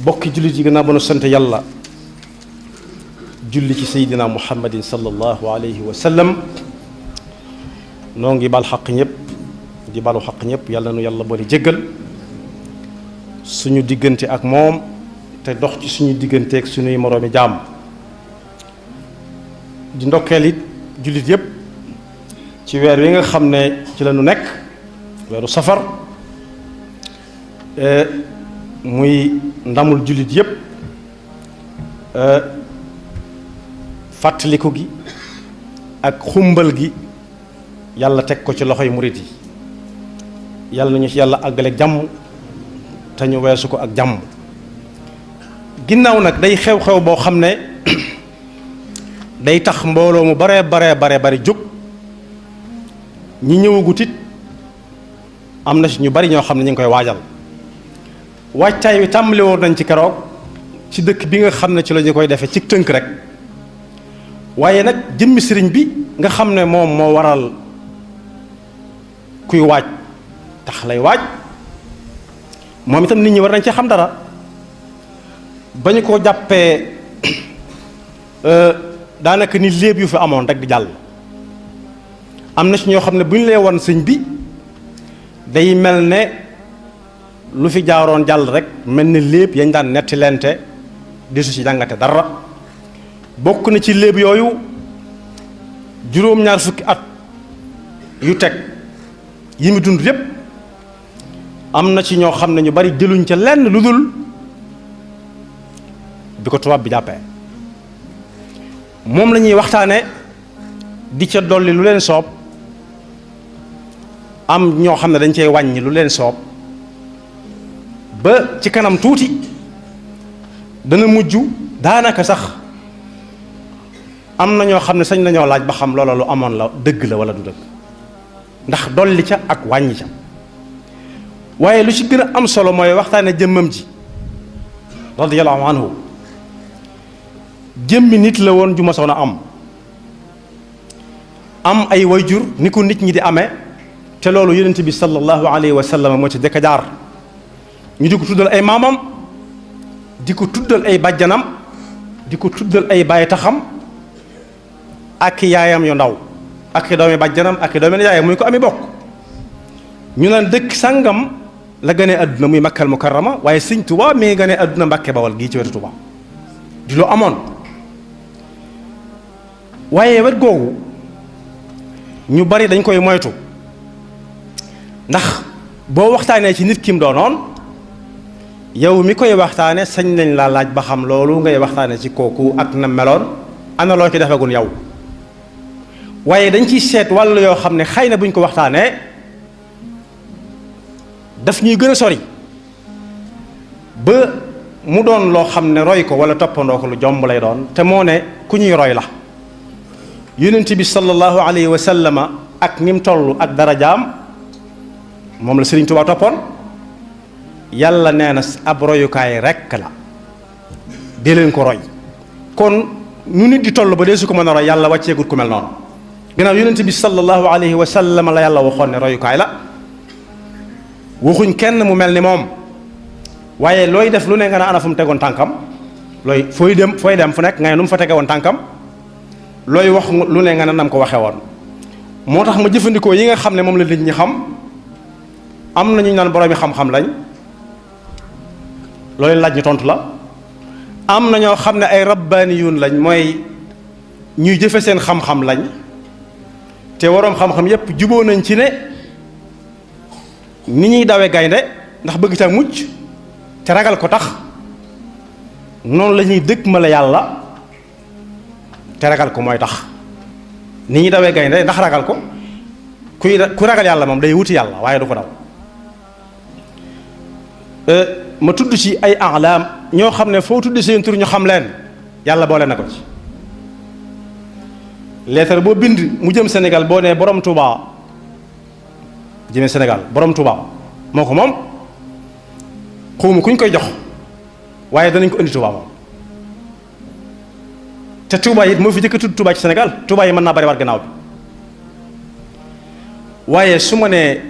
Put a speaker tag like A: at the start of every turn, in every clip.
A: bokki jullit yi gannaaw ba nu sant yàlla julli ci seydina muhammadin sallallahu alayhi wa sallam noo ngi bal xaq ñëpp di balu xaq ñëpp yàlla nu yàlla boole jéggal suñu diggante ak moom te dox ci suñu diggante ak suñuy moroomi jaam di ndokkeel it jullit yëpp ci weer wi nga xam ne ci la nu nekk weeru safar muy ndamul jullit yëpp fàttaliku gi ak xumbal gi yàlla teg ko ci loxoy murit yi yàlla nañu ci yàlla àggale jàmm te ñu weesu ko ak jàmm ginnaaw nag day xew-xew boo xam ne day tax mbooloo mu bare jóg ñi ñëwagut it am na ci ñu bari ñoo xam ne ñu ngi koy waajal waajtaay wi tàmbali woon nañ ci keroog ci dëkk bi nga xam ne ci la ñu koy defee ci tënk rek waaye nag jëmmi sëriñ bi nga xam ne moom moo waral kuy waaj tax lay waaj moom itam nit ñi war nañ ci xam dara ba ñu ko jàppee daanaka ni léeb yu fi amoon rek di jàll am na ci ñoo xam ne bu ñu lee won sëñ bi day mel ne lu fi jaaroon jàll rek mel ne léeb yañ daan netti lente desu ci jàngate dara bokk na ci léeb yooyu juróom-ñaar fukki at yu teg yi mu dund yépp am na ci ñoo xam ne ñu bari jëluñ ca lenn lu dul bi ko tubaab bi jàppee moom la ñuy waxtaane di ca dolli lu leen soob am ñoo xam ne dañ cey wàññi lu leen soob ba ci kanam tuuti dana mujj daanaka sax am na ñoo xam ne sañ nañoo laaj ba xam loola lu amoon la dëgg la wala du dëgg ndax dolli ca ak wàññi ca waaye lu ci gën a am solo mooy waxtaane jëmmam ji radiyallahu anhu jëmmi nit la woon ju ma soon a am ay wayjur ni ko nit ñi di amee te loolu yonent bi sallallahu alayhi wa sallam moo ci jëkk a jaar ñu di ko tuddal ay maamam di ko tuddal ay bàjjanam di ko tuddal ay baay taxam ak yaayam yu ndaw ak i doomi bàjjanam ak i doomi yaayam muy ko ami bokk ñu naan dëkk sàngam la gënee àdduna muy Makkal Mukarrama waaye Sëñ Tuubaa mi ngi gënee àdduna Mbàkke Bawal gii ci wetu Tuubaa di lu amoon waaye wet googu ñu bari dañ koy moytu ndax boo waxtaanee ci nit kim doonoon yow mi koy waxtaane sañ nañ laa laaj ba xam loolu ngay waxtaane ci kooku ak na meloon ana loo ci defegun yow waaye dañ ciy seet wàllu yoo xam ne xëy na buñ ko waxtaanee daf ñuy gën a sori ba mu doon loo xam ne roy ko wala toppandoo ko lu jomb lay doon te moo ne ku ñuy roy la yonent bi sallallahu alayhi wa sallama ak ni mu toll ak darajaam moom la Sëriñ Tuubaa toppoon yàlla nee na ab royukaay rekk la dee leen ko roy kon nu nit di toll ba dee su ko mën a roy yàlla wàcceegut ku mel noonu gannaaw yonent bi sallallahu alayhi wa sallam la yàlla waxoon ne royukaay la waxuñ kenn mu mel ni moom waaye looy def lu ne nga ne ana fu mu tegoon tànkam looy fooy dem fu nekk nga ne nu mu fa tege woon tànkam looy wax lu ne nga ne nam ko waxee woon moo tax ma jëfandikoo yi nga xam ne moom la nit ñi xam am na ñu naan boroomi xam-xam lañ loolu laaj ñu tontu la am na ñoo xam ne ay rabbaaniyuun lañ mooy ñuy jëfe seen xam-xam lañ te waroom xam-xam yépp juboo nañ ci ne ni ñuy dawe gaynde ndax bëgg ca mucc te ragal ko tax noonu la ñuy dëkk ma la yàlla te ragal ko mooy tax ni ñuy dawee gaynde ndax ragal ko ku ragal yàlla moom day wuti yàlla waaye du ko daw ma tudd ci ay alaam ñoo xam ne foo tudd seen tur ñu xam leen yàlla boole na ko ci leetar boo bind mu jëm Sénégal boo nee borom Touba jëmee Sénégal borom Touba moo ko moom xawma kuñ koy jox waaye danañ ko indi Touba moom te Touba it moo fi jëkk tudd Touba ci Sénégal Touba yi mën naa bari war gannaaw bi waaye su ma nee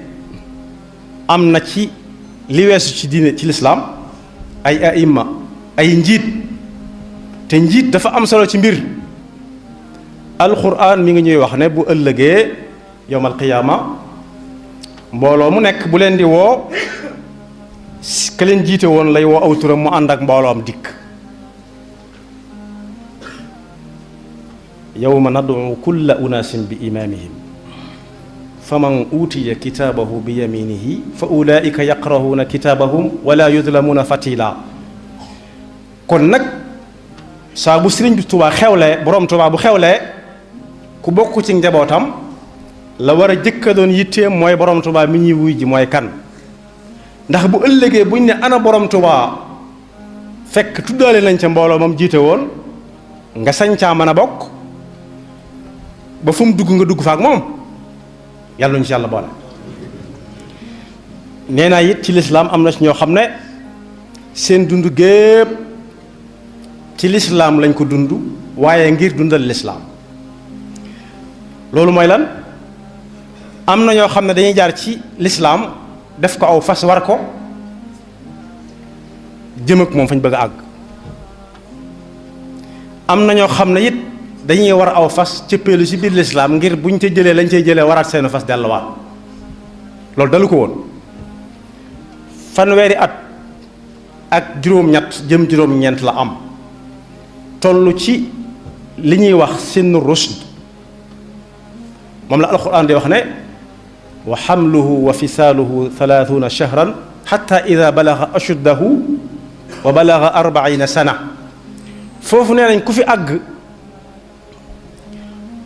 A: am na ci li weesu ci diine ci lislaam ay aima ay njiit te njiit dafa am solo ci mbir. alquran mi ngi ñuy wax ne bu ëllëgee yowmal qiyaama mbooloo mu nekk bu leen di woo ka leen jiite woon lay woo aw turam mu ànd ak mbooloom dikk. yawma nad'u kulla unaasin bi imaamihim faman uutiya kitaabahu bi yaminihi fa ulaa'ika yaqra'uuna kitaabahum wala yudlamuuna fatila. kon nag saa bu Sëriñ Tuubaa xewlee borom Tuubaa bu xewlee ku bokk ci njabootam la war a jëkka doon yitteem mooy borom Tuubaa mi ñuy wuy ji mooy kan. ndax bu ëllëgee buñ ne ana borom Tuubaa fekk tuddaale nañ ca mbooloo moom jiite woon nga sañ caa mën a bokk ba fu mu dugg nga dugg fa ak moom yàlla nañu ci yàlla boole. nee naa it ci lislaam am na ci ñoo xam ne seen dund gépp ci lislaam lañ ko dund waaye ngir dundal lislaam. loolu mooy lan am na ñoo xam ne dañuy jaar ci lislaam def ko aw fas war ko jëm ak moom fañ bëgg a àgg. am na ñoo xam ne it dañuy war aw fas cëppeelu ci biir lislaam ngir buñ ca jëlee lañ cay jëlee waraat seenu fas delluwaat. loolu dalu ko woon. fanweeri at ak juróom-ñett jëm juróom-ñeent la am toll ci li ñuy wax sinnu rushd moom la alquran di wax ne wa xamluhu wa fisaaluhu 30 shahran xatta ida balaga ashuddahu wa balaga 40 sana. foofu nee nañ ku fi àgg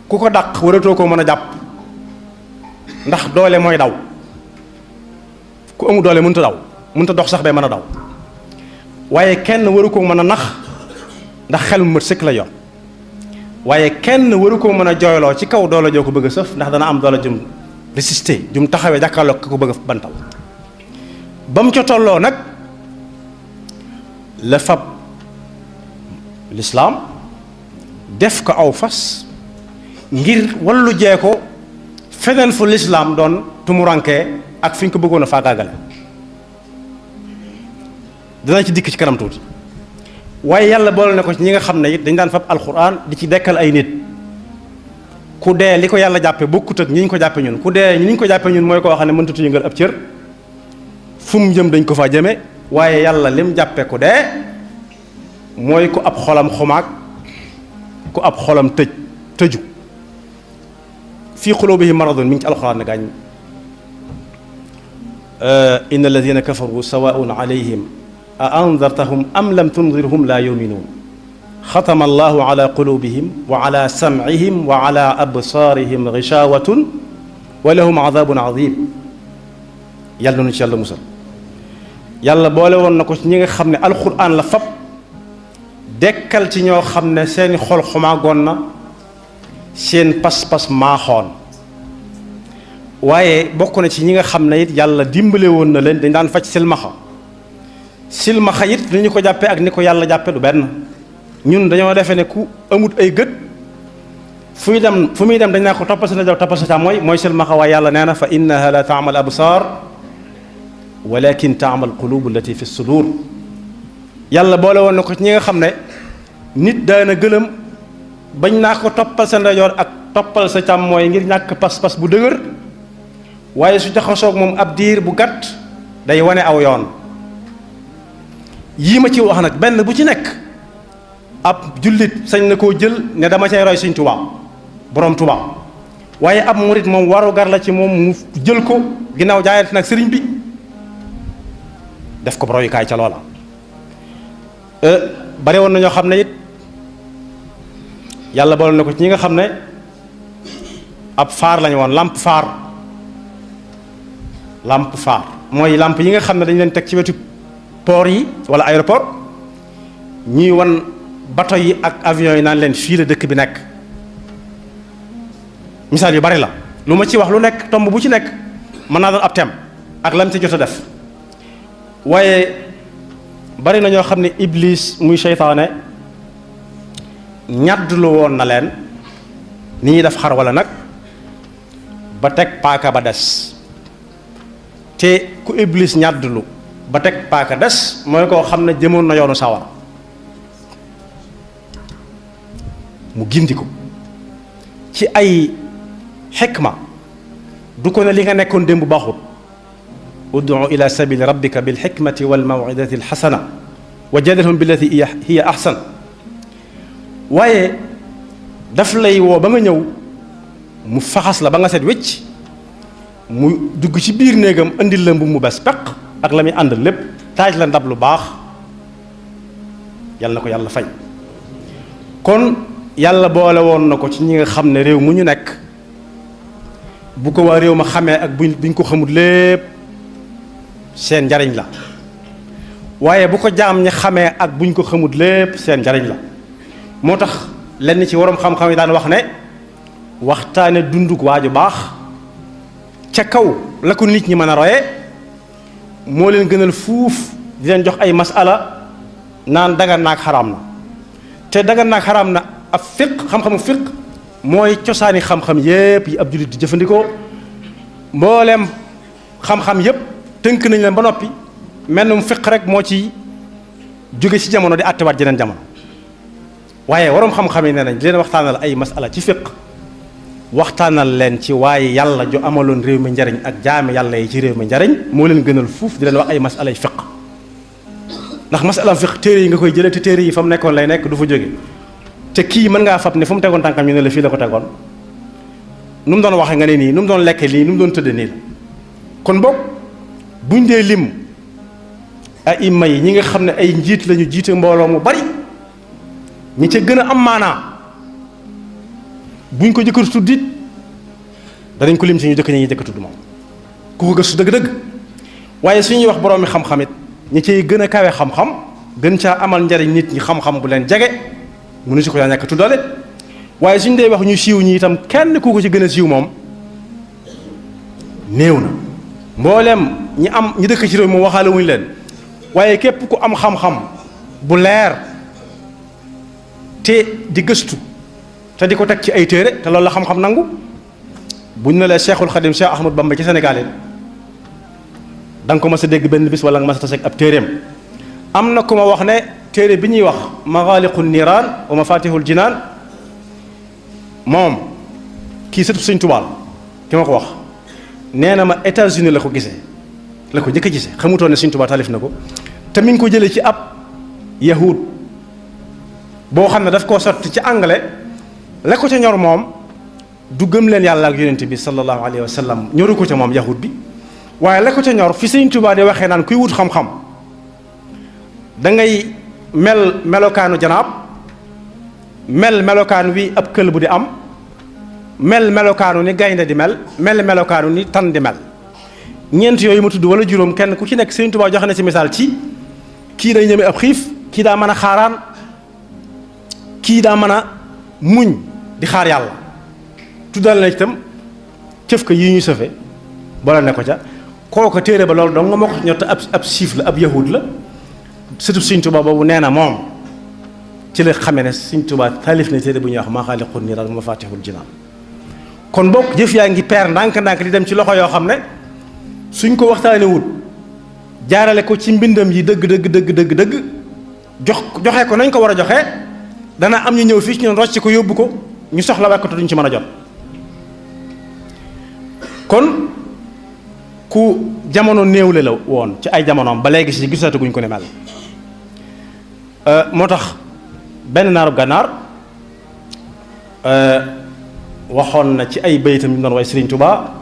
A: ku ko dàq waratoo koo mën a jàpp ndax doole mooy daw. ku amul doole mënta daw mënta dox sax bay mën a daw waaye kenn waru koo mën a nax ndax xel mu mat sëkk la yor waaye kenn waru koo mën a jooyloo ci kaw doole joo ko bëgg a sëf ndax dana am doole jum résister jum taxawee jàkkaarloo ko bëgg a bantal. ba mu ca tolloo nag la fab lislaam def ko aw fas ngir wallu jee ko feneen fu lislaam doon tumurankee ak fi ñu ko bëggoon a faagaagale. dana ci dikk ci kanam tuuti waaye yàlla boole na ko ci ñi nga xam ne it dañ daan fab alxuraan di ci dekkal ay nit. ku dee li ko yàlla jàppe bokkut ak ñi ñu ko jàppe ñun ku dee ñi ñu ko jàppe ñun mooy koo xam ne mënta yëngal ab cër fu mu jëm dañ ko faa jëme waaye yàlla lim jàppe ku dee mooy ku ab xolam xumaag ku ab xolam tëju fii quluubihim maradun mi ngi ci alxuraan ne gaañ inna alladina kafaru sawaun alayhim a andartahum am lam tundirhum la yuminuun xatama allahu ala qulubihim wa ala samcihim wa ala absaarihim gishawatun wa lahum adabun adim. yàlla nu ci yàlla musal. yàlla boole woon na ko ci ñi nga xam ne alquran la fab dekkal ci ñoo xam ne seeni xol xumaagoon na seen pas-pas maaxoon waaye bokk na ci ñi nga xam ne it yàlla dimbale woon na leen dañ daan faj silmaxa it ni ñu ko jàppee ak ni ko yàlla jàppe du benn. ñun dañoo defee ne ku amut ay gët fu muy dem dañ naa ko toppal sa ndajoor toppal sa càmmooñ mooy silmaxa waaye yàlla nee na fa innaha la taamal absaar walakin taamal qulubu allati fi sudur. yàlla boole woon na ko ci ñi nga xam ne nit daana gëlëm bañ naa ko toppal sa ndajoor ak toppal sa càmmooñ ngir ñàkk pas-pas bu dëgër waaye su jaxasoog moom ab diir bu gàtt day wane aw yoon. yii ma ci wax nag benn bu ci nekk ab jullit sañ na koo jël ne dama cay roy Sëñ Tuubaa borom Tuubaa waaye ab murit moom waru gar la ci moom mu jël ko ginnaaw jaayante nag sëriñ bi def ko royukaay ca loola. bare woon na ñoo xam ne it yàlla boole na ko ci ñi nga xam ne ab faar lañu woon lampe faar mooy lampe yi nga xam ne dañu leen teg ci wetu port yi wala aéroport ñuy wan bato yi ak avion yi naan leen fii la dëkk bi nekk. misaal yu bari la lu ma ci wax lu nekk tomb bu ci nekk mën naa doon ab thème ak lam ci jot a def waaye bari na ñoo xam ne iblis muy seytaane ñàddlu woon na leen ni ñuy def xar wala nag ba teg paaka ba des te ku iblis ñàddlu ba teg paaka des mooy koo xam ne jëmoon na yoonu sawar mu gindi ko ci ay xikma du ko ne li nga nekkoon démb baaxut ud'u ila sabili rabbika bil hikmati wal maw'idati al hasana wa jadilhum billati hiya ahsan waaye daf lay woo ba nga ñëw mu faxas la ba nga set wécc mu dugg ci biir néegam andil la mbubb mu bes peq ak la muy àndal lépp taaj la ndab lu baax yàlla na ko yàlla fay kon yàlla boole woon na ko ci ñi nga xam ne réew mu ñu nekk bu ko waa réew ma xamee ak buñ ko xamul lépp seen njariñ la waaye bu ko jaam ñi xamee ak buñ ko xamul lépp seen njariñ la moo tax lenn ci waroom xam-xam yi daan wax ne waxtaane dunduk waaju baax ca kaw la ko nit ñi mën a roye moo leen gënal fuuf di leen jox ay masala naan dagan naag xaraam na te dagan naag xaraam na ab fiq xam-xamu fiq mooy cosaani xam-xam yépp yi ab jullit di jëfandikoo mbooleem xam-xam yépp tënk nañ leen ba noppi mel na mu fiq rek moo ci jóge ci jamono di àttewaat jeneen jamono waaye waroom xam-xam yi nee nañ di leen waxtaanal ay masala ci fiq waxtaanal leen ci waaye yàlla ju amaloon réew mi njariñ ak jaami yàlla yi ci réew mi njariñ moo leen gënal fuuf di leen wax ay masalay fiq ndax masala fiq téere yi nga koy jëlee te téere yi fa mu nekkoon lay nekk du fa jóge te kii mën ngaa fab ne fu mu tegoon tànkam ñu ne la fii la ko tegoon nu mu doon waxee nga ne nii nu mu doon lekke lii nu mu doon tëdde nii la kon boog buñ dee lim ay imma yi ñi nga xam ne ay njiit lañu jiite mbooloo mu bari ñi ca gën a am maanaa buñ ko jëkkër tudd it danañ ko lim ci ñu jëkk ñi jëkk tudd moom ku ko gëstu dëgg-dëgg waaye suñuy wax boroomi xam-xam it ñi cay gën a kawe xam-xam gën caa amal njariñ nit ñi xam-xam bu leen jege mënu si ko yaa ñàkk tuddale waaye suñ dee wax ñu siiw ñi itam kenn ku ko ci gën a siiw moom néew na mbooleem ñi dëkk ci réew moom waxaale wuñu leen waaye képp ku am xam-xam bu leer te di gëstu te di ko teg ci ay téere te loolu la xam-xam nangu buñ ne la Cheikhul Khadim Cheikh Ahmad Bamba ci Sénégal yi da nga ko mas a dégg benn bis wala nga mas a tase ak ab téereem am na ku ma wax ne téere bi ñuy wax Maghaliqun Niiraan wa Mafatihul Jinaan moom kii sëtu Sëñ Tuubaa ki ma ko wax nee na ma États-Unis la ko gisee la ko njëkk a gisee xamutoon ne Sëñ Tuubaa taalif na ko te mi ngi ko jëlee ci ab yahud boo xam ne daf koo sotti ci anglais la ko ca ñor moom du gëm leen yàlla ak yonent bi sallallahu alayhi wa sallam ñoru ko ca moom yahud bi waaye la ko ca ñor fi Sëñ Tuubaa di waxee naan kuy wut xam-xam da ngay mel melokaanu janaab mel melokaanu wi ab kël bu di am mel melokaanu ni gaynde di mel melokaanu ni tan di mel ñeent yooyu ma tudd wala juróom kenn ku ci nekk Sëñ Tuubaa joxe na ci misaal ci kii day ñeme ab xiif kii daa mën a xaaraan kii daa mën a muñ di xaar yàlla tuddal na itam cëf ko yi ñu sëfe boole ne ko ca kooku téere ba loolu dong nga ma ko ñor te ab siif la ab yahud la surtout Sëñ Tuubaa boobu nee na moom ci la xamee ne Sëñ Tuubaa taalif na téere bu ñuy wax Maghaliqun Niiraan wa Mafatihul Jinaan kon bokk jëf yaa ngi peer ndànk-ndànk di dem ci loxo yoo xam ne suñ ko waxtaanee wut jaarale ko ci mbindam yi dëgg joxe ko nañ ko war a joxe dana am ñu ñëw fii ci ñun rocc ko yóbbu ko ñu soxla wekk te duñ ci mën a jot kon ku jamono néewle la woon ci ay jamonoom ba léegi si gisatuguñ ko ne mel moo tax benn naarub gànnaar waxoon na ci ay baytam yu doon way Sëriñ Tuubaa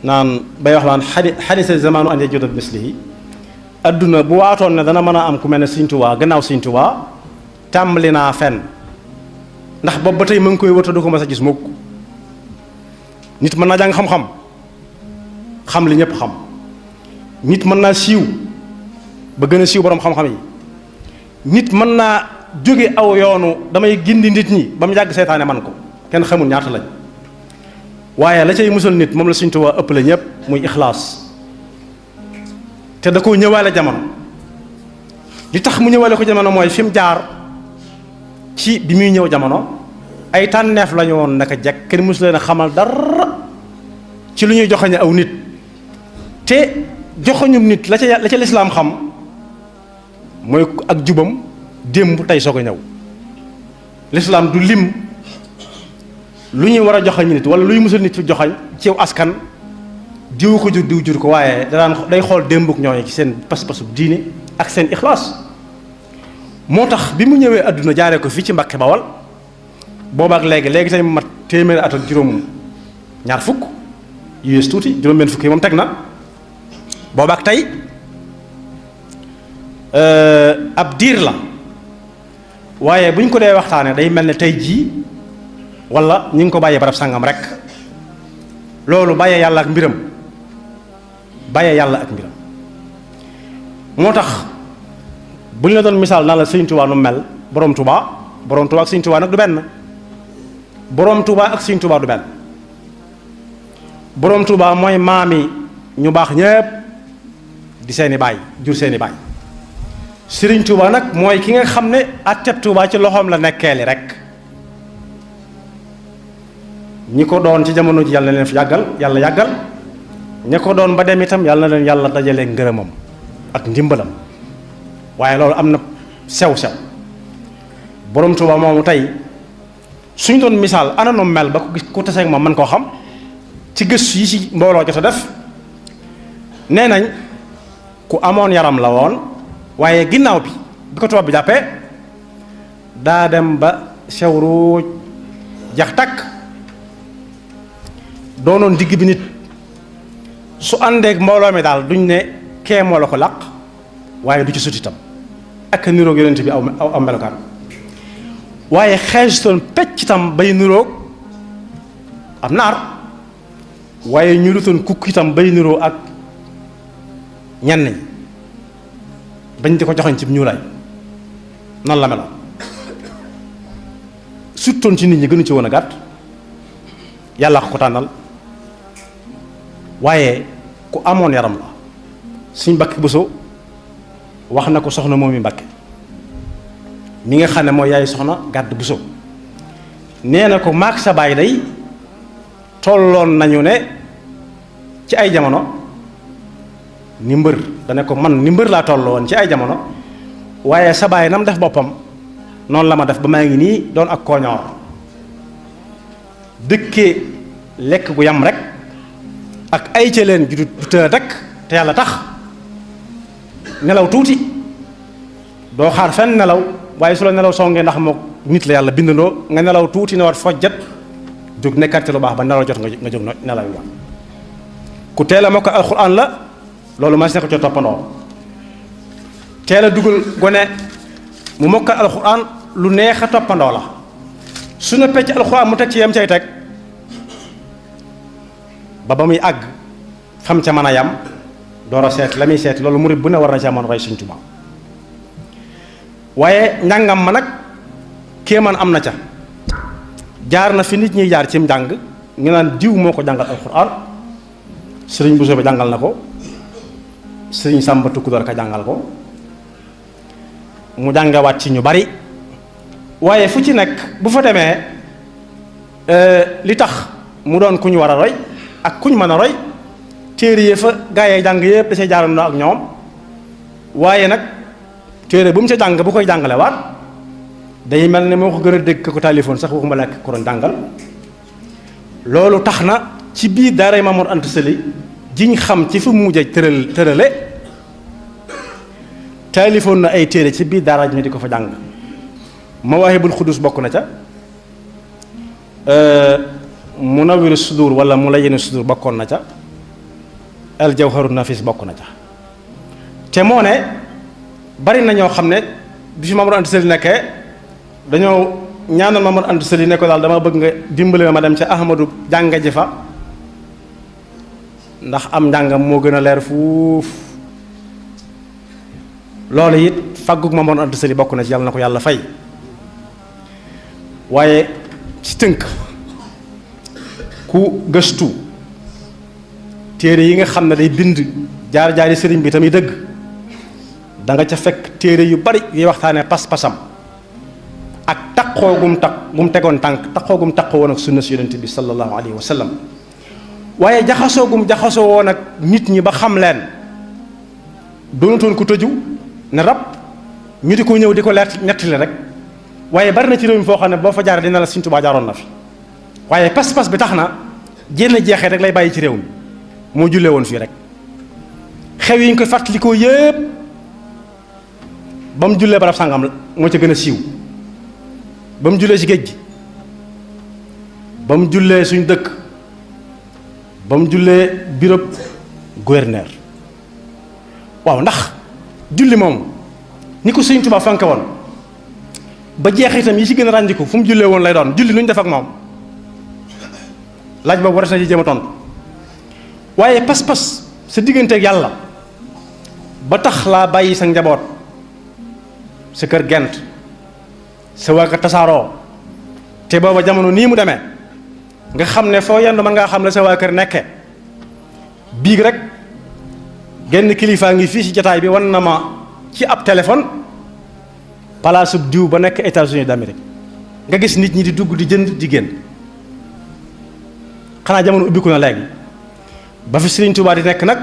A: naan bay wax naan xadisa zamanu an yajuda bi mislihi adduna bu waatoon ne dana mën a am ku mel ne Sëriñ Tuubaa gannaaw Sëriñ Tuubaa tàmbali naa fenn ndax boobu ba tey ma ngi koy wëta du ko mas a gis mukk nit mën naa jàng xam-xam xam li ñëpp xam nit mën naa siiw ba gën a siiw boroom xam-xam yi nit mën naa jóge aw yoonu damay gindi nit ñi ba mu yàgg seytaane man ko kenn xamul ñaata lañ waaye la cay musal nit moom la Sëñ Tuubaa ëpp la ñëpp muy ixlaas te da koo ñëwaale jamono li tax mu ñëwaale ko jamono mooy fi mu jaar ci bi muy ñëw jamono ay tànneef lañu woon naka jekk kenn musu leen a xamal dara ci lu ñuy joxoñe aw nit te joxoñum nit la ca lislaam xam mooy ak jubam démb tey soog a ñëw lislaam du lim lu ñuy war a joxañ nit wala luy musal nit fi joxañ ci askan diw ko jur diw jur ko waaye day xool démbuk ñooñu ci seen pas-pasu diine ak seen ixlaas moo tax bi mu ñëwee àdduna jaaree ko fii ci Mbàkke Bawal boobaak léegi tey mu mat téeméeri at ak juróom ñaar fukk yées tuuti juróom-benn fukk yi moom teg na boobaak tey ab diir la waaye bu ñu ko dee waxtaanee day mel ne tey jii wala ñu ngi ko bàyyee barab sàngam rek loolu bàyyee yàlla ak mbiram moo tax bu ñu la doon misaal naa la Sëñ Tuubaa nu mel borom Tuubaa ak Sëñ Tuubaa nag du benn borom Tuubaa ak Sëñ Tuubaa du benn borom Tuubaa mooy maami ñu baax ñépp di seeni baay jur seeni baay Sëriñ Tuubaa nag mooy ki nga xam ne atteb Tuubaa ci loxoom la nekkeeli rek ñi ko doon ci jamono ji yàlla na leen fi yàlla yàggal ña ko doon ba dem itam yàlla na leen yàlla dajale ngërëmam ak ndimbalam waaye loolu am na sew-sew borom Tuubaa moomu tey suñ doon misaal ana nu mel ba ko gis ku taseeg moom man koo xam ci gëstu yi ci mbooloo jot a def nee nañ ku amoon yaram la woon waaye ginnaaw bi ko tubaab bi jàppee daa dem ba sew ruuj jax takk doonoon digg bi nit su àndeek mbooloo mi daal duñ ne kee moo la ko làq waaye du ci sut itam ak niroog yonent bi aw melokaan waaye xeesutoon pecc itam bay niroog am naar waaye ñu lutoon kukk itam bay niroo ak ñenn ñi bañ di ko joxañ ci ñuulaay noonu la meloon suttoon ci nit ñi gënu ci woon a gàtt yàlla ko tànnal waaye ku amoon yaram la suñ Mbàkke Buso wax na ko soxna moom mi Mbàkke mi nga xam ne mooy yaay soxna Gàdd Buso nee na ko maak sa baay day tolloon nañu ne ci ay jamono ni mbër dane ko man ni mbër laa tolloon ci ay jamono waaye sa baay nam def boppam noonu la ma def ba maa ngi nii doon ak kooñoor dëkkee lekk gu yam rek ak ay ca leen ju du të rek te yàlla tax nelaw tuuti doo xaar fenn nelaw waaye su la nelaw songee ndax moo nit la yàlla bindandoo nga nelaw tuuti ne war fojjat jóg nekkaat ci lu baax ba nelaw jot nga jóg nelaw yi ku teel a mokk alxuraan la loolu mas ne ko ca toppandoo teel a dugal gone mu mokkal alxuraan lu neex a toppandoo la su na pecc alxuraan mu teg ci yem cay teg ba muy àgg fam ca mën a yam door a seet la muy seet loolu murid bu ne war na ca mën roy Sëñ Tuubaa waaye njàngam ma nag kéemaan am na ca jaar na fi nit ñiy jaar cim njàng ñu naan diw moo ko jàngal alxuraan sëriñ Bousso bi jàngal na ko sëriñ Sàmba Tukkudoor ka jàngal ko mu jàngewaat ci ñu bari waaye fu ci nekk bu fa demee li tax mu doon ku ñu war a roy ak ku ñu mën a roy téere yi fa gaa yi jàng yëpp da cee jaarandoo ak ñoom waaye nag téere bu mu ca jàng bu koy jàngalewaat day mel ne moo ko gën a dégg ko téléphone sax waxuma lekk ko doon jàngal loolu tax na ci biir daaray Mamoor Anta Sali jiñ xam ci fu mu mujj tërale téléphone na ay téere ci biir daara ñu di ko fa jàng Mawaahibul Xudus bokk na ca Munawwiru Sudur wala Mulayyinu Sudur bokkoon na ca Al Jawharu Nafis bokk na ca te moo ne bari na ñoo xam ne bi fi Mamoor Anta Sali nekkee dañoo ñaanal Mamoor Anta Sali ne ko daal dama bëgg nga dimbali ma dem ca Ahmadu jànga ji fa ndax am njàngam moo gën a leer fuuf loolu it fàggug Mamoor Anta Sali bokk na ci yàlla na ko yàlla fay waaye ci tënk ku gëstu téere yi nga xam ne day bind jaar-jaari sëriñ bi tamit dëgg da nga ca fekk téere yu bari yuy waxtaanee pas-pasam ak taqoo gum tegoon tànk taqoo gum taqoo woon ak sunna si yonent bi sallallahu alayhi wa sallam waaye jaxasoo gum jaxasoo woon ak nit ñi ba xam leen doonutoon ku tëju ne rab ñu di ko ñëw di ko leer nettali rek waaye bari na ci réew mi foo xam ne boo fa jaaree dina la Sëriñ Tuubaa jaaroon na fi waaye pas-pas bi tax na jénn jeexee rek lay bàyyi ci réew mi moo jullee woon fii rek xew yi ñu koy fàttalikoo yépp ba mu jullee barab sàngam moo ca gën a siiw ba mu jullee ci géej gi ba mu jullee suñ dëkk ba mu jullee bureau gouverneur waaw ndax julli moom ni ko Sëriñ Tuubaa fanke woon ba jeex itam yi ci gën a ràññiku fu mu jullee woon lay doon julli nu ñu def ak moom laaj boobu war na ci jéem a tontu waaye pas-pas sa digganteeg yàlla ba tax laa bàyyi sa njaboot sa kër gent sa waa kër tasaaroo te booba jamono nii mu demee nga xam ne foo yendu mën ngaa xam la sa waa kër nekke biig rek genn kilifaa ngi fii ci jataay bi wan na ma ci ab téléphone palaasub diw ba nekk États-Unis d'Amérique nga gis nit ñi di dugg di jënd di génn xanaa jamono ubbiku na léegi ba fi Sëriñ Tuubaa di nekk nag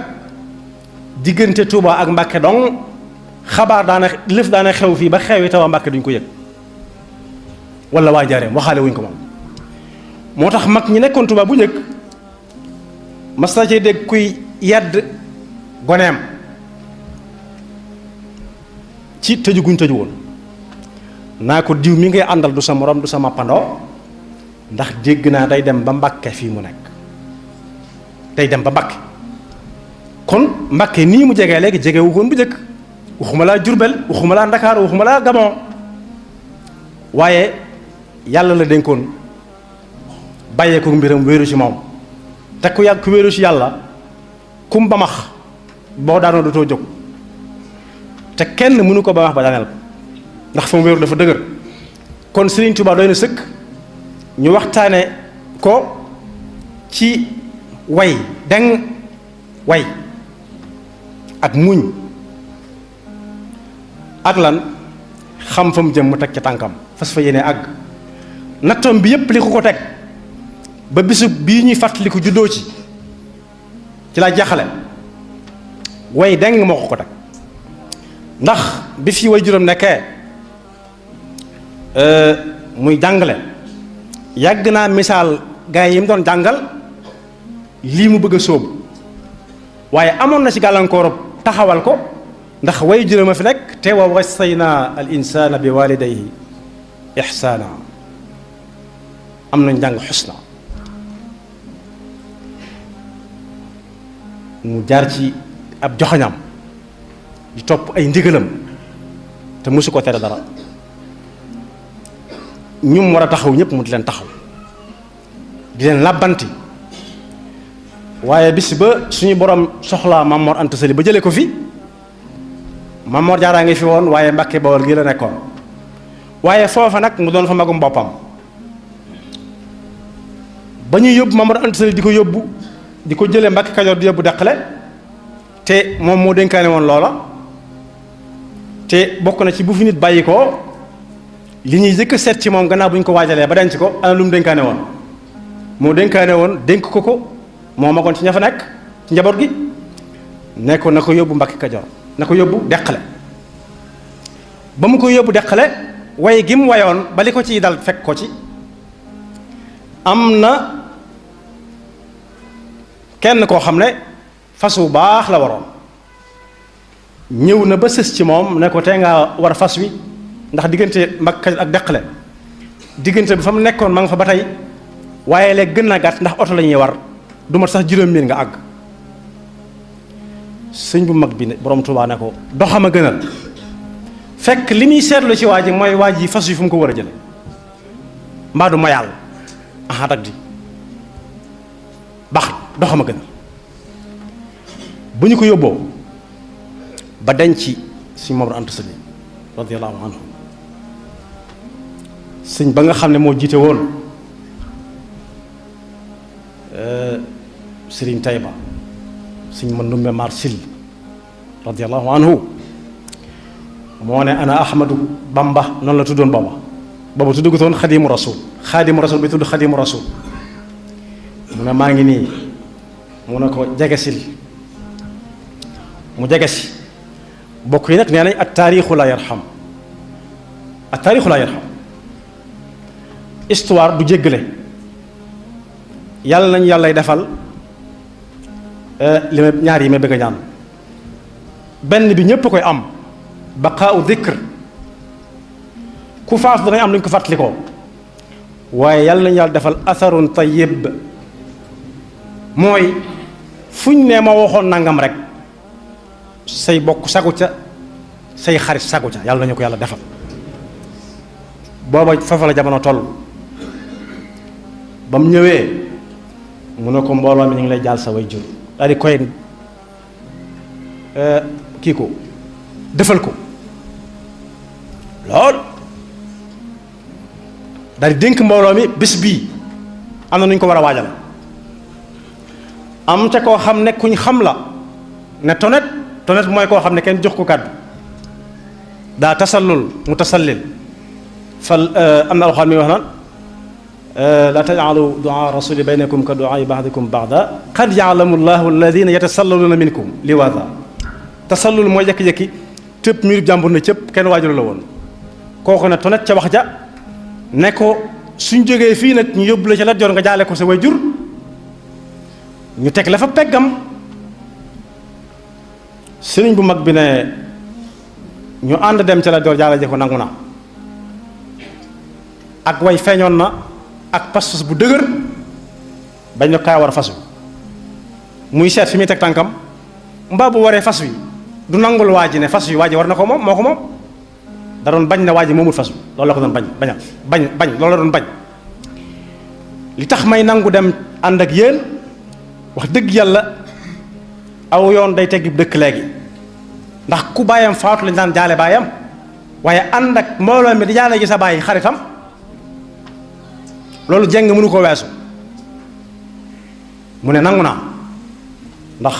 A: diggante Tuubaa ak Mbàkke dong xabaar daana lëf daana xew fii ba xewi te waa Mbàkke duñ ko yëg wala waa Njaaréem waxaale wuñ ko moom moo tax mag ñi nekkoon Tuubaa bu njëkk mas na cee dégg kuy yedd goneem ci tëju guñ tëju woon naa ko diw mi ngay àndal du sa morom du sa mappandoo ndax dégg naa day dem ba Mbàkke fii mu nekk day dem ba Mbàkke kon Mbàkke nii mu jegee léegi jege wu koon bu njëkk waxuma laa Jurbel waxuma laa Ndakaar waxuma laa Gabon waaye yàlla la dénkoon bàyyee ko mbiram wéeru ci moom te ku yàgg ku wéeru ci yàlla kum ba max boo daanoo dootoo jóg te kenn mënu ko ba max ba daaneel ko ndax fa mu wéeru dafa dëgër kon Sëriñ Tuubaa doy na sëkk ñu waxtaane ko ci way deng way ak muñ ak lan xam fa mu jëm mu teg ca tànkam fas fa yéene àgg nattoom bi yépp li ko teg ba bisu bii ñuy fàttaliku juddoo ci laa jaxale way deng moo ko teg ndax bi fi way juróom nekkee muy jàngale yàgg naa misaal gars yi mu doon jàngal lii mu bëgg a sóobu waaye amoon na ci gàllankoor taxawal ko ndax way juróom a fi nekk te wa wassayna al insana bi walidayhi ihsana am nañ jàng xusna mu jaar ci ab joxañam di topp ay ndigalam te mosu ko tere dara ñum war a taxaw ñëpp mu di leen taxaw di leen làbbanti waaye bis ba suñu borom soxlaa Maam Mor Anta Sali ba jëlee ko fi Maam Mor Jaaraa ngi fi woon waaye Mbàkke Bawol gi la nekkoon waaye foofa nag mu doon fa magum boppam ba ñuy yóbbu Maam Mor Anta Sali di ko yóbbu di ko jëlee Mbàkke Kajoor di yóbbu Deqale te moom moo dénkaane woon loola te bokk na ci bu fi nit bàyyi ko li ñuy jëkk seet ci moom gannaaw bu ñu ko waajalee ba denc ko ana lu mu dénkaane woon moo dénkaane woon dénk ko moo magoon ci ña fa nekk ci njaboot gi nekkoon na ko yóbbu Mbàkke Kajoor na ko yóbbu Deqale ba mu ko yóbbu Deqale way gi mu wayoon ba li ko ciy dal fekk ko ci am na kenn koo xam ne fas wu baax la waroon ñëw na ba sës ci moom ne ko tey ngaa war fas wi ndax diggante Mbàkke Kajoor ak Deqale diggante bi fa mu nekkoon ma nga fa ba tey waaye léegi gën naa gàtt ndax oto la ñuy war du mat sax juróom miir nga àgg sëñ bu mag bi ne borom Tuubaa ne ko doxam a gënal fekk li muy seetlu ci waa ji mooy waa ji fas wi fu mu ko war a jële mbaa du ma yàlla aha dag di baax doxam a gënal bu ñu ko yóbboo ba denc sëñ Maam Mor Anta Sali radiyallahu anhu sëñ ba nga xam ne moo jiite woon Sëriñ Tayba sëñ ma Ndumbe Mar Sil radiyallahu anhu moo ne ana Ahmadu Bamba noonu la tuddoon booba tuddugutoon Xadimu Rasul bi tudd Xadimu Rasul mu ne maa ngi nii mu ne ko jegesil mu jegesi bokk yi nag nee nañ at taarixu la yarham histoire du jéggale yàlla nañu yàllay defal li ma ñaar yi ma bëgg a ñaan benn bi ñépp koy am baqaau dhikr ku faatu dangay am lu ñu ko fàttalikoo waaye yàlla nañu yàlla defal atharun tayyib mooy fuñ ne ma waxoon nangam rek say bokk sagu ca say xarit sagu ca yàlla nañu ko yàlla defal booba foofa la jamono toll ba mu ñëwee mu ne ko mbooloo mi ñu ngi lay jaal sa way jur daal di koy kii ko defal ko lool daal di dénk mbooloo mi bés bii am na nu ñu ko war a waajal am ca koo xam ne kuñ xam la ne tonet mooy koo xam ne kenn jox ko kàddu daa tasallul mu tasallil fal am na alxuraan mi wax naan laa tajcalu duaa rasuli baynakum ka duaa ba'dikum ba'da qad ya'lamu llahu alladina yatasallaluna minkum liwaada tasallul mooy jékki-jékki tëb miirub jàmbur na cëpp kenn waajur la woon kooku ne tonet ca wax ja ne ko suñ jógee fii nag ñu yóbbu la ca Lat Joor nga jaale ko sa way jur ñu teg la fa peggam sëriñ bu mag bi ne ñu ànd dem ca Lat Joor jaale ji ko nangu na ak way feeñoon na ak pas-pas bu dëgër bañ na kaa war fas wi muy seet fi muy teg tànkam mbaa bu waree fas wi du nangul waa ji ne fas wi waa ji war na ko moom moo ko moom da doon bañ na waa ji moomul fas wi loolu la ko doon bañ loolu la doon bañ li tax may nangu dem ànd ak yéen wax dëgg yàlla aw yoon day teggi dëkk léegi ndax ku bàyyam faatu lañ daan jaale bàyyam waaye ànd ak mbooloo mi di jaale gi sa bàyyi xaritam loolu jeng mënu ko weesu mu ne nangu naa ndax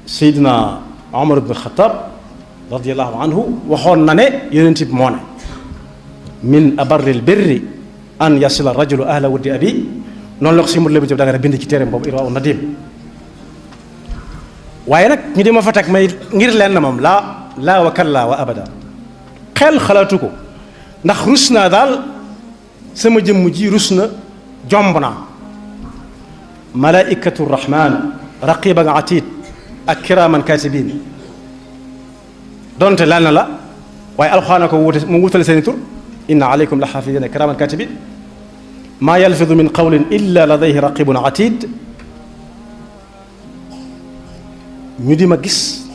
A: Seydina Omar ibn Khattab radiyallahu anhu waxoon na ne yonent bi moo ne min abarril birri an yasila rajulu ahla wuddi abi noonu la ko si mut lébi jëf da nga bind ci téeréem boobu Irwaa Nadim waaye nag ñu di ma fa teg may ngir leen na moom laa wa kalla wa abada xel xalaatu ko ndax rus naa daal sama jëmm ji rus na jomb naa malaikatu rahman raqiban atid ak kiraman katibin donte laal na la waaye alxuraan ko wute mu wutale seeni tur inna alaykum la xaafidina kiraman katibin maa yalfidu min qawlin illa ladayhi raqibun atid ñu di ma gis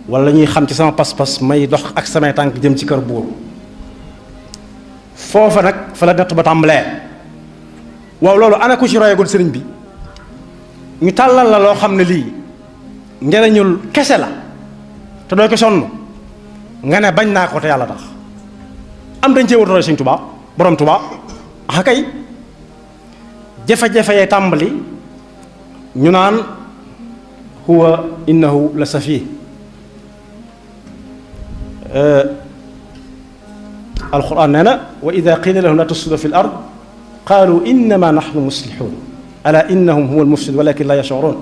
A: wala ñuy xam ci sama pas-pas may dox ak samay tànk jëm ci kër buur foofa nag fa la natt ba tàmbalee waaw loolu ana ku ci royagul sëriñ bi ñu tàllal la loo xam ne lii njëriñul kese la te doo ko sonn nga ne bañ naa ko te yàlla tax am dañ cee war roy Sëriñ Tuubaa borom Tuubaa ah kay jafe-jafe yee tàmbali ñu naan huwa innahu la safih alquran nee na wa ida qila lahum la tufsidu fi l ard qalu innama nahnu muslihun ala innahum huwa almufsid walakin la yashurun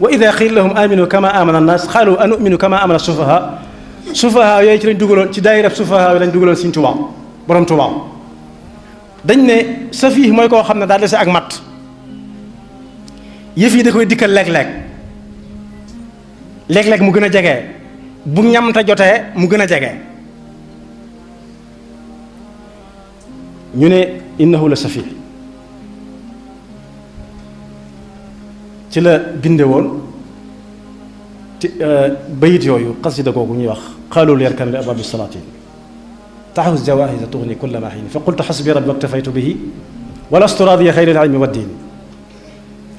A: wa ida qila lahum aminu kama amana annas qalu anuminu kama amana sufaha sufaha yooyu ci lañ dugaloon ci daayira sufaha yooyu lañ dugaloon Sëriñ Tuubaa borom Tuubaa dañ ne safih mooy koo xam ne daa dese ak mat yëf yi da koy dikkal léeg-léeg mu gën a jege bu ñamta jotee mu gën a jege ñu ne innahu la safi ci la binde woon ci bayit yooyu xasida googu ñuy wax xaalul yarkan li ababi salaatin taxus jawahisa tuxni kulla ma xiin fa qultu xasbi rabbi waktafaytu bihi walastu raadiya xayri al ilmi wa diin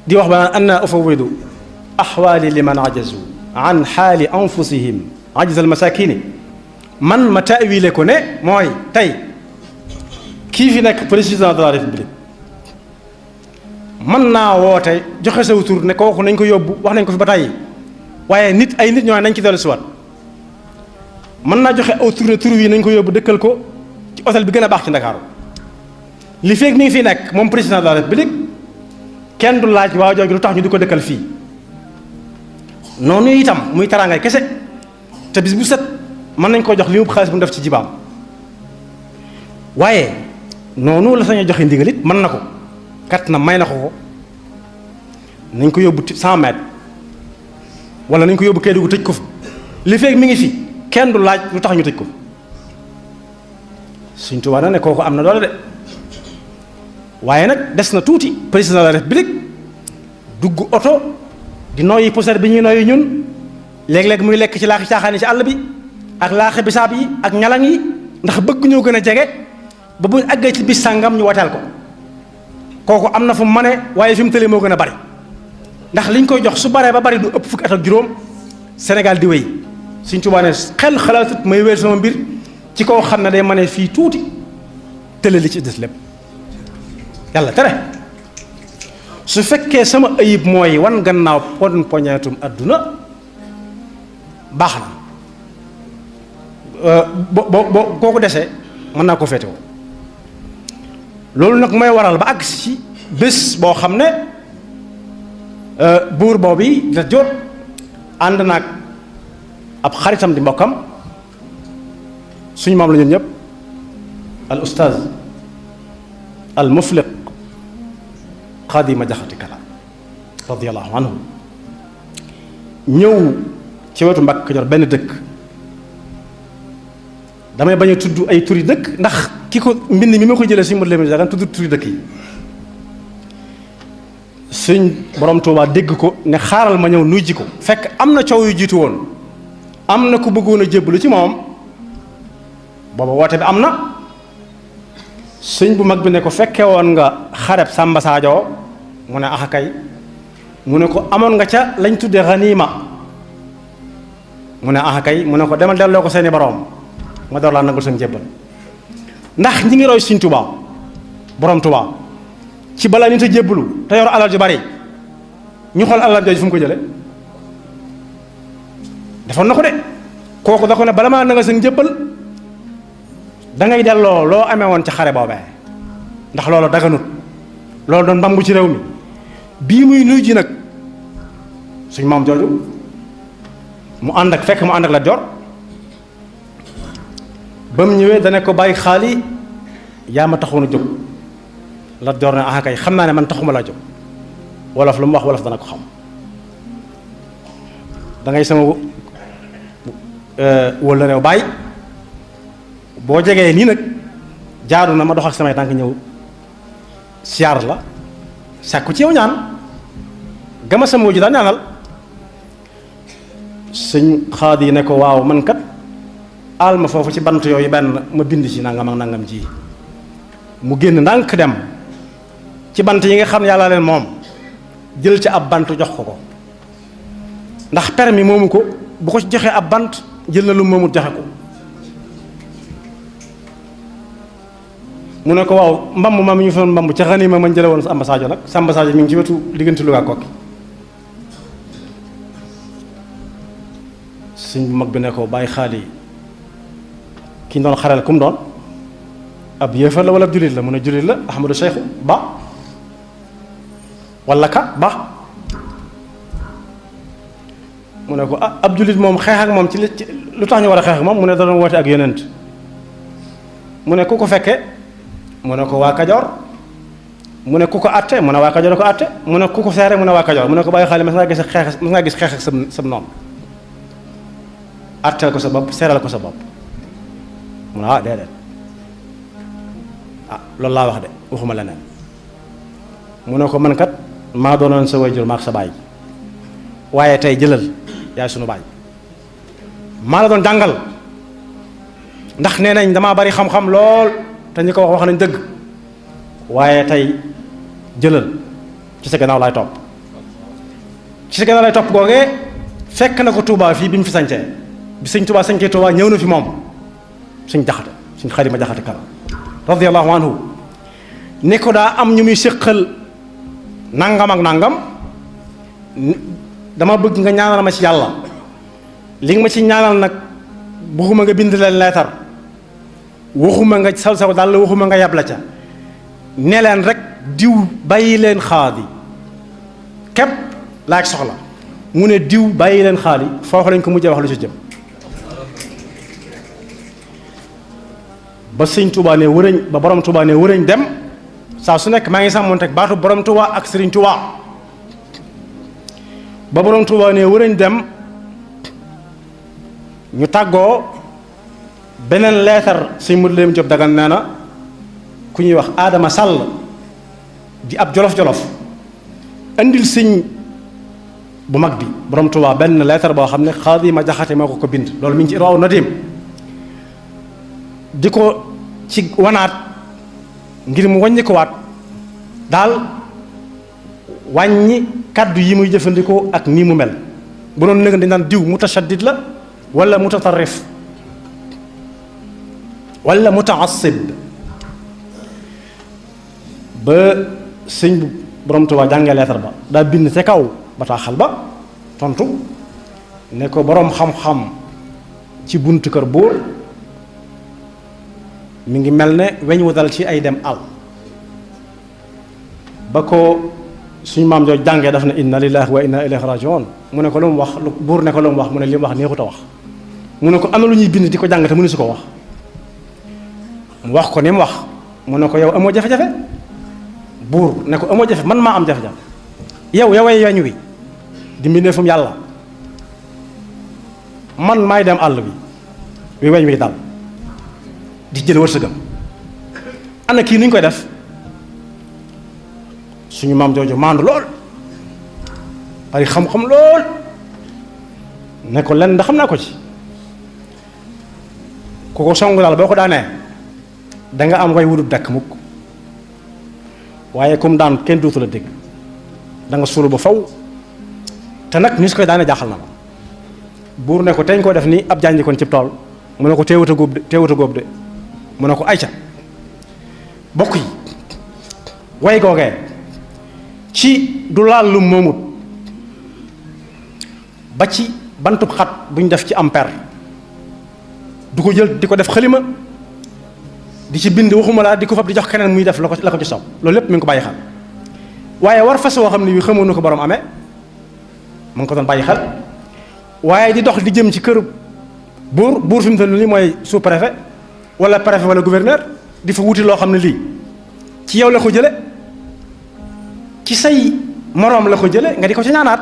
A: di wax ba naan anna ufawidu axwaali liman ajazu an xaali anfusihim ajza almasakini man ma taawile ko ne mooy tey kii fi nekk président de la république mën naa woote joxe saw tur ne kooku nañ ko yóbbu wax nañ ko fi ba tàyyi waaye ay nit ñoo nañ ci dellu siwaat mën naa joxe aw tur ne tur wi nañ ko yóbbu dëkkal ko ci hôtel bi gën a baax ci Ndakaaru li feeg mi ngi fi nekk moom président de la république kenn du laaj waa jooju lu tax ñu di ko dëkkal fii noonu itam muy taraangay kese te bis bu set mën nañ koo jox li mu xaalis bu mu def ci jibaam waaye noonu la sañ a joxe ndigal it mën na ko kat na may na ko nañ ko yóbbu 100 mètres wala nañ ko yóbbu Kédougou tëj ko fa li feeg mi ngi fi kenn du laaj lu tax ñu tëj ko Sëñ Tuubaa na ne kooku am na doole de waaye nag des na tuuti président de la république dugg oto di noyyi poussière bi ñuy noyyi ñun léeg-léeg muy lekk ci laaxi caaxaan yi ci àll bi ak laaxi bisaab yi ak ñalang yi ndax bëgg ñoo gën a jege ba buñ àggee ci bis sàngam ñu wateel ko kooku am na fu mu mane waaye fi mu tëlee moo gën a bari ndax liñ koy jox su baree ba bari du ëpp fukki at ak juróom Sénégal di wéy Sëñ Tuubaa ne xel xalaatut may wéer sama mbir ci koo xam ne day mane fii tuuti tële li ci des lépp yàlla tere su fekkee sama ayib mooy wan gannaaw poñeetum adduna baax na boo kooku desee mën naa ko féetewoo loolu nag mooy waral ba àgg ci bés boo xam ne buur boobu da jot ànd naag ab xaritam di mbokkam suñu maam la ñun ñëpp al ustaaz al mufliq Xaadima Jaxate Kala radiyallahu anhu ñëw ci wetu Mbàkke Kajoor benn dëkk damay bañ a tudd ay turi dëkk ndax ki ko mbind mi ma ko jëlee si mbir mi dagan tudd turi dëkk yi suñ borom Tuubaa dégg ko ne xaaral ma ñëw nuy ji ko fekk am na coow yu jiitu woon am na ku bëggoon a jébbalu ci moom booba woote bi am na sëñ bu mag bi ne ko fekke woon nga xareb Samba Sadio mu ne axa kay mu ne ko amoon nga ca lañ tudde xaniima mu ne axa kay mu ne ko demal delloo ko seeni boroom ma door laa nangul seen jébbal ndax ñi ngi roy Sëñ Tuubaa borom Tuubaa ci balaa nit a jébbalu te yor alal ju bari ñu xool alal jooju fu mu ko jële defoon na ko de kooku da ko ne bala maa nangal seen jébbal dangay delloo loo amee woon ci xare boobee ndax loolu daganut loolu doon mbambu ci réew mi bii muy nuy ji nag suñ maam jooju mu ànd ak fekk mu ànd ak Lat Joor ba mu ñëwee dana ko bàyyi xaali yaa ma taxoon a jóg Lat Joor ne ah kay xam naa ne man taxuma laa jóg wolof lu mu wax wolof dana ko xam dangay sama wóol la réew bàyyi boo jegee nii nag jaadu na ma dox ak samay tànk ñëw siyaar la sàkku ci yow ñaan gama sama wujju daan ñaanal sëñ Xaadi yi ne ko waaw man kat aal ma foofu ci bant yooyu benn ma bind ci nangam ak nangam ji mu génn ndànk dem ci bant yi nga xam ne yàlla leen moom jël ci ab bant jox ko ndax permis moomu ko bu ko ci joxee ab bant jël na lu moomut joxe ko mu ne ko waaw mbamb ma mi ñu fa mbamb ca xaniima ma jële woon Samba Sadio nag Samba Sadio mi ngi ci wetu diggante Louga ak Kokki sëñ bu mag bi ne ko bàyyi xaali ki ñu doon xareel ku mu doon ab yéefar la wala ab jullit la mu ne jullit la Ahmadou Cheikhu Ba wala ka Ba mu ne ko ab jullit moom xeex ak moom ci lu tax ñu war a xeex ak moom mu ne da doon woote ak yonent mu ne ku ko fekke mu ne ko waa Kajoor mu ne ku ko atte mu ne waa Kajoor ko atte mu ne ku ko seere mu ne waa Kajoor mu ne ko bàyyi xaali mas ngaa gis xeex ak sam noonu atteel ko sa bopp seeral ko sa bopp mu ne ah déedéet ah loolu laa wax de waxuma leneen mu ne ko man kat maa doonoon sa waajur maak sa baay waaye tey jëlal yaay sunu baay maa la doon jàngal ndax nee nañ damaa bari xam-xam lool te ñi ko wax nañ dëgg waaye tey jëlal ci sa gannaaw laay topp ci sa gannaaw laay topp googee fekk na ko Touba fii bi mu fi sañcee bi sëñ Touba sañcee Touba ñëw na fi moom suñ jaxate suñ Xaadima Jaxate Kala radiyallahu anhu ne ko daa am ñu muy séqal nangam ak nangam dama bëgg nga ñaanal ma ci yàlla li nga ma ci ñaanal nag waxuma nga bind leen leetar waxuma nga sal saw daal waxuma nga yab la ca ne leen rek diw bàyyi leen xaadi képp laa ci soxla mu ne diw bàyyi leen xaali foofu lañ ko mujjee wax lu ci jëm ba sëñ Touba ne wërëñ ba borom Touba ne wërëñ dem saa su nekk maa ngi sàmmoon teg baatu borom Touba ak Serigne Touba ba borom Touba ne wërëñ dem ñu tàggoo beneen leetar sëñ Modou Lamine Diop Dagana nee na ku ñuy wax Adama Sall di ab jolof-jolof andil sëñ bu mag bi borom Touba benn leetar boo xam ne Xaadima Jaxate moo ko bind loolu mi ngi ci Irwaa Nadim di ko ci wanaat ngir mu wàññi ko waat daal wàññi kàddu yi muy jëfandikoo ak nii mu mel bu doon nëgën dañ naan diw mutashaddid la wala mutatarrif wala mutaassib ba sëñ bu borom Tuubaa jàngee leetar ba daa bind ca kaw bataaxal ba tontu ne ko boroom xam-xam ci buntu kër buur mi ngi mel ne weñ wu dal ci ay dem àll ba ko suñu maam jooju jàngee daf ne inna lillahi wa inna ilayhi rajiun mu ne ko lu mu wax buur ne ko lu mu wax mu ne li mu wax neexut a wax mu ne ko am na lu ñuy bind di ko jàng te mënu su ko wax mu wax ko ni mu wax mu ne ko yow amoo jafe-jafe buur ne ko amoo jafe man maa am jafe-jafe yoway weñ wi di mbindeefum yàlla man maay dem àll bi weñ wi dal di jël wërsëgam ana kii nuñ koy def suñu maam jooju maandu lool bari xam-xam lool ne ko lenn da xam naa ko ci ku ko songu daal boo ko daanee danga am way wudub dakk mukk waaye comme daan kenn dootu la dégg da nga suulu ba faw te nag ni su koy daane jaaxal na ma buur ne ko teñ koo def ni ab jànji kon cib tool mu ne ko teewut a góob de mu ne ko ayca bokk yi way googee ci du laal lu moomut ba ci bantub xat bu ñu def ci am per du ko jël di ko def xalima di ci bind waxuma laa di ko fab di jox keneen muy def la ko ci soob loolu lépp mi ngi ko bàyyi xel waaye war fas woo xam ne yu xamoon na ko borom amee mu ngi ko doon bàyyi xel waaye di dox di jëm ci kër buur fi mu toll nii mooy sous préfet wala préfet wala gouverneur di fa wuti loo xam ne lii ci yow la ko jële ci say moroom la ko jële nga di ko ci ñaanaat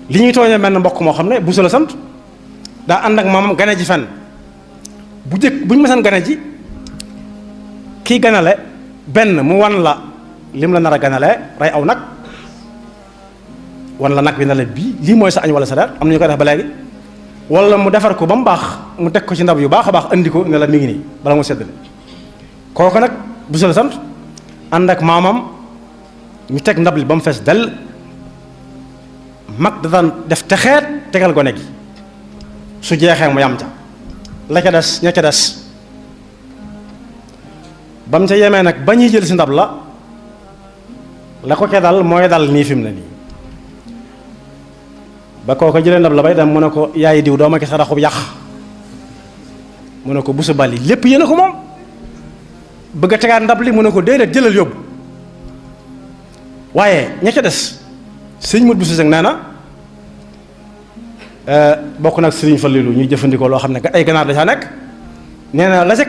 A: li ñuy tooñee mel na mbokk moo xam ne bu la sant daa ànd ak moomam gane ji fenn bu jëkk bu ñu mësaan gane ji kii ganale benn mu wan la lim la nar a ganalee rey aw nag wan la nag bi na la bii lii mooy sa añ wala sa reer am na ñu koy def ba léegi wala mu defar ko ba mu baax mu teg ko ci ndab yu baax a baax andi ko ne la mi ngi nii bala mu seddale kooku nag bu la sant ànd ak maamam ñu teg ndab li ba mu fees dell mag da daan def texeet tegal gone gi su jeexee mu yam ca la ca des ña ca des ba mu ca yemee nag ba ñuy jël si ndab la ko ca dal mooy dal nii fi mu ne nii ba koo ko jëlee ndab la bay dem mu ne ko yaay diw doo ma ki saraxub yàq mu ne ko bu su bali lépp yéen a ko moom bëgg a tegaat ndab li mu ne ko déedéet jëlal yóbbu waaye ña ca des sëñ mut bu si nee na bokk nag sëriñ Fallilu ñuy jëfandikoo loo xam ne ay ganaar da caa nekk nee na la si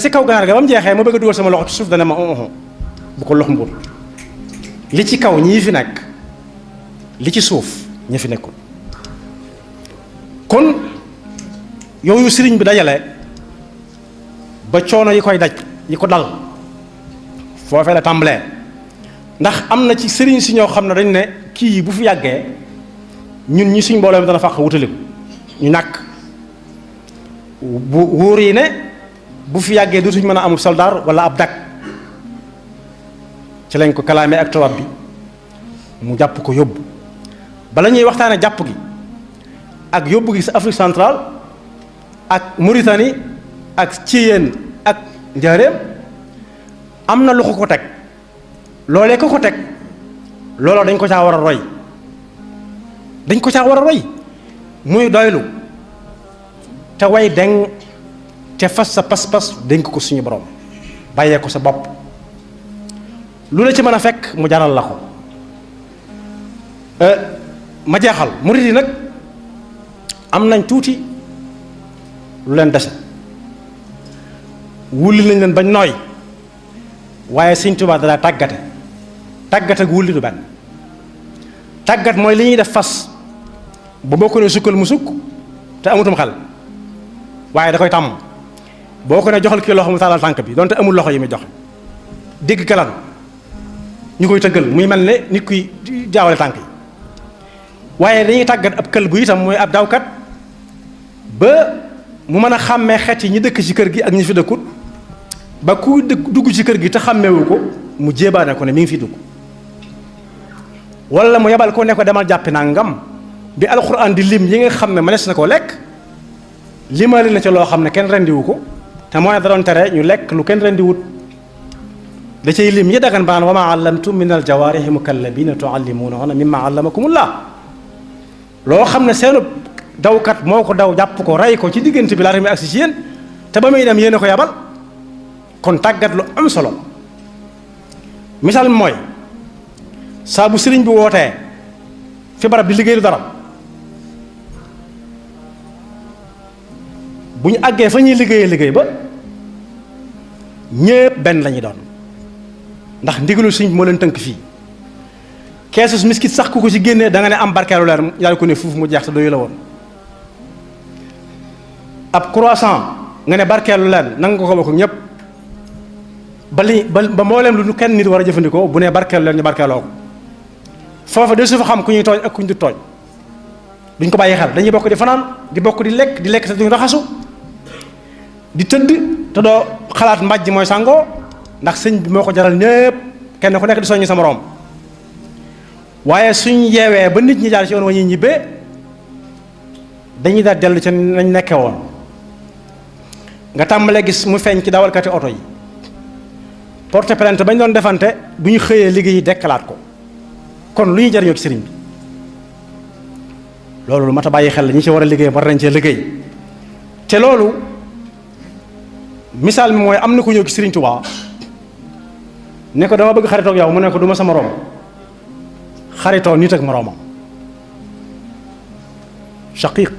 A: kaw ganaar ga ba mu jeexee ma bëgg a dugal sama loxo ci suuf dana ma bu ko lox mbur li ci kaw ñii fi nekk li ci suuf ñi fi nekkul kon yooyu sëriñ bi dajale ba coono yi koy daj yi ko dal foofee la tàmbalee ndax am na ci sëriñ si ñoo xam ne dañ ne kii yi bu fi yàggee ñun ñi suñ mbooloo mi dana fàq wutaliku ñu ñàkk bu wóor yi ne bu fi yàggee dootuñ mën a amul soldaar wala ab dak ci lañ ko kalaamee ak tubaab bi mu jàpp ko yóbbu bala ñuy waxtaane jàpp gi ak yóbbu gi sa Afrique centrale ak Mauritanie ak Thiéyène ak Njaaréem am na lu ko teg loolee ko teg looloo dañ ko caa war a roy dañ ko caa war a roy muy doylu te way deng te fas sa pas-pas dénk ko suñu borom bàyyee ko sa bopp lu la ci mën a fekk mu jaral la ko ma jeexal murid yi nag am nañ tuuti lu leen dese mooy wulli nañ leen bañ nooy waaye Sëñ Tuubaa dalaa tàggate tàggat ak wulli du benn tàggat mooy li ñuy def fas ba boo ko ne sukkal mu sukk te amutum xel waaye da koy tàmm boo ko ne joxal kii loxo mu tàllal tànk bi donte amul loxo yi muy joxe dégg galan ñu koy tëggal muy mel ne nit kuy jaawale tànk yi waaye dañuy tàggat ab kël bu itam mooy ab dawkat ba mu mën a xàmmee xeet yi ñi dëkk ci kër gi ak ñi fi dëkkut ba ku dugg ci kër gi te xàmmeewu ko mu jéebaane ko ne mi ngi fi dugg wala mu yebal ko ne ko demal jàppi nangam bi alxuraan di lim yi nga xam ne mënees na koo lekk limali na ca loo xam ne kenn rendiwu ko te mooy da doon tere ñu lekk lu kenn rendiwut da cay lim yi dagan baan wa ma allamtum min al jawaarihi mukallabina tuallimunahunna mimma allamakumullah loo xam ne seenu dawkat moo ko daw jàpp ko rey ko ci diggante bi laata muy agsi ci yéen te ba muy dem yéen a ko yabal kon tàggat lu am solo misaal mooy saa bu sëriñ bi wootee fi barab di liggéey lu dara bu ñu àggee fa ñuy liggéey ba ñépp benn lañuy doon ndax ndigalu sëriñ bi moo leen tënk fii keesus miskit sax ku ko ci génnee da nga ne am barkeelu leer yàlla ko ne fuuf mu jeex te doyu la woon ab croissant nga ne barkeelu leen nanga ko bokk ñépp ba mbooleem lu kenn nit war a jëfandikoo bu ne barkeelu leen ñu barkeeloo ko foofa de su fa xam ku ñuy tooñ ak ku ñu du tooñ duñ ko bàyyi xel dañuy bokk di fanaan di bokk di lekk te duñ raxasu di tëdd te doo xalaat mbàjj mooy sàngoo ndax sëñ bi moo ko jaral ñépp kenn ku nekk di soññi sa moroom waaye suñ yeewee ba nit ñi jaar ci yoon wa ñuy ñibbee dañuy daal dellu ci nañ nekke woon nga tàmbalee gis mu feeñ ci dawalkati oto yi porte plainte bañ doon defante bu ñu xëyee liggéey dekkalaat ko kon lu ñuy jariñoo ci sëriñ bi loolu lu mat a bàyyi xel la ñi ci war a liggéey war nañ cee liggéey te loolu misaal mi mooy am na ku ñëw ci sëriñ Tuubaa ne ko dama bëgg xaritoog yow mu ne ko du ma sa moroom xaritoo nit ak moroomam shaqiq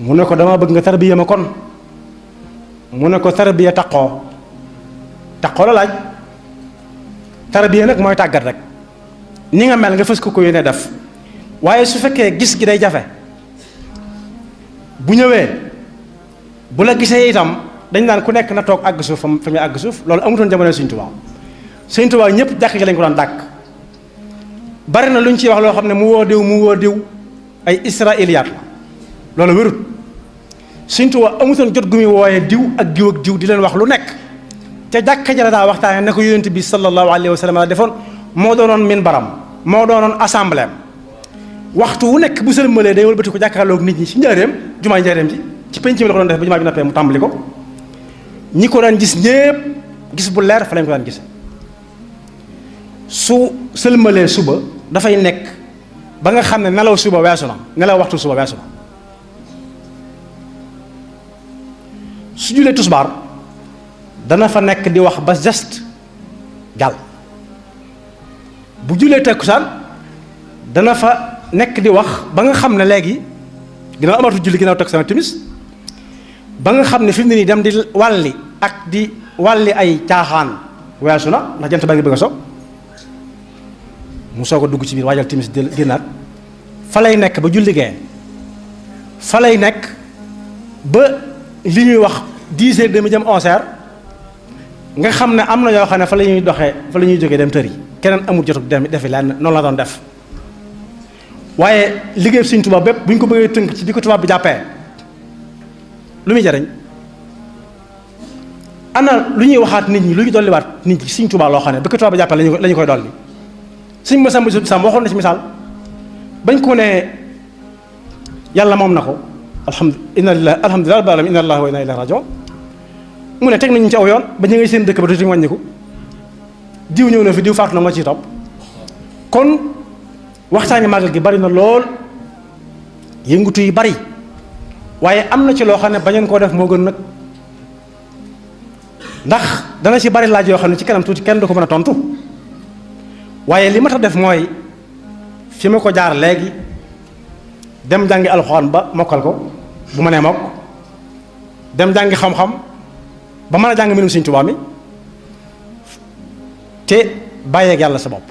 A: mu ne ko dama bëgg nga tarbiya ma kon mu ne ko tarbiya taqoo la laaj tarbiya nag mooy tàggat rek ni nga mel nga fës ko yéene def waaye su fekkee gis gi day jafe bu ñëwee bu la gisee itam dañ naan ku nekk na toog àgg suuf fa muy àgg suuf loolu amutoon jamono Sëñ Tuubaa Sëñ Tuubaa ñëpp jàkk gi lañ ko daan dàkk bari na lu ñu ciy wax loo xam ne mu woo diw ay israiliyaat la loolu wérut Sëñ Tuubaa amutoon jot gu muy wooyee diw ak diw di leen wax lu nekk te jàkka ja la daa waxtaane ne ko yonent bi sallallahu alayhi wa sallam defoon moo doonoon minbaram moo doonoon assemblée waxtu wu nekk bu sëlmalee day wëlbati ko jàkkaarloog nit ñi ci njaareem jumaay njaareem ji ci penc mi la ko doon def ba jumaa bi noppee mu tàmbali ko ñi ko daan gis ñépp gis bu leer fa lañ ko daan gise su sëlmalee suba dafay nekk ba nga xam ne nelaw suba weesu na nelaw waxtu suba weesu na su julee tusbaar dana fa nekk di wax ba geste jàll bu julee takkusaan dana fa nekk di wax ba nga xam ne léegi dina amatu julli ginnaaw takkusaan timis ba nga xam ne fi mu ne nii dem di wàlli ak di wàlli ay caaxaan weesu na ndax jant ba ngi bëgg a so mu soog a dugg ci biir waajal timis génnaat fa lay nekk ba julli gee fa lay nekk ba li ñuy wax 10h30 jëm 11h nga xam ne am na ñoo xam ne fa la ñuy doxee fa la ñuy jógee dem tër yi keneen amul jotug dem defi lenn noonu la doon def waaye liggéey Sëñ Tuubaa bépp bu ñu ko bëggee tënk ci bi ko tubaab bi jàppee lu muy jariñ ana lu ñuy waxaat nit ñi lu ñu dolliwaat nit ñi Sëñ Tuubaa loo xam ne bi ko tubaab bi jàppee la ñu koy dolli Sëñ Masamba Sam waxoon na ci misaal bañ ko ne yàlla moom na ko alhamdulilah rabbil alamin inna lillahi wa inna ilayhi raji'un mu ne teg nañu ci aw yoon ba ñu ngay seen dëkk ba tuuti wàññiku diw ñëw na fi diw faatu na ma ciy topp kon waxtaani màggal gi bari na lool yëngutu yi bari waaye am na ci loo xam ne bañeen koo def moo gën nag ndax dana ci bari laaj yoo xam ne ci kanam tuuti kenn du ko mën a tontu waaye li ma tax def mooy fi ma ko jaar léegi dem jàngi alxuraan ba mokkal ko bu ma nee mokk dem jàngi xam-xam ba mën a jàng mbindum Sëriñ Tuubaa mi te bàyyeeg yàlla sa bopp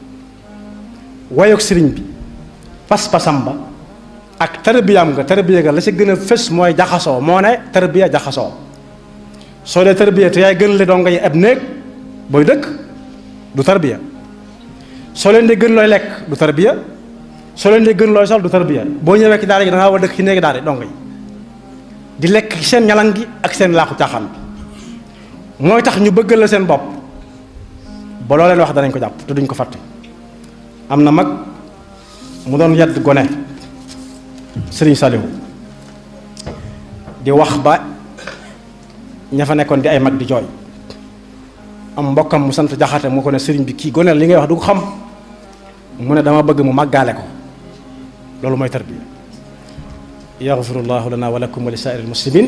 A: wayoog sëriñ bi pas-pasam ba ak tarbiyaam nga tarbiya ga la ci gën a fës mooy jaxasoo moo ne tarbiya jaxasoo soo dee tarbiya te yaay gën le donga yi ab néeg booy dëkk du tarbiya soo leen dee gën looy lekk du tarbiya soo leen dee gën looy sol du tarbiya boo ñëwee ci daara gi da ngaa war a dëkk ci néegi daara donga yi di lekk ci seen ñalan gi ak seen laaxu caaxaan bi mooy tax ñu bëggal la seen bopp ba loo leen wax danañ ko jàpp te duñ ko fàtte. am na mag mu doon yedd gone Sëriñ Saliou di wax ba ña fa nekkoon di ay mag di jooy am mbokkam mu sant Jaxate mu ko ne sëriñ bi kii gone li ngay wax du ko xam mu ne dama bëgg mu màggaale ko loolu mooy tarbiya. yaxfirullahu lana wa lakum wa li saa'iril muslimin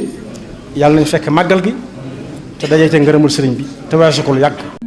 A: yàlla nañ fekk màggal gi te dajee te ngërëmul sëriñ bi te weesu ko lu yàgg.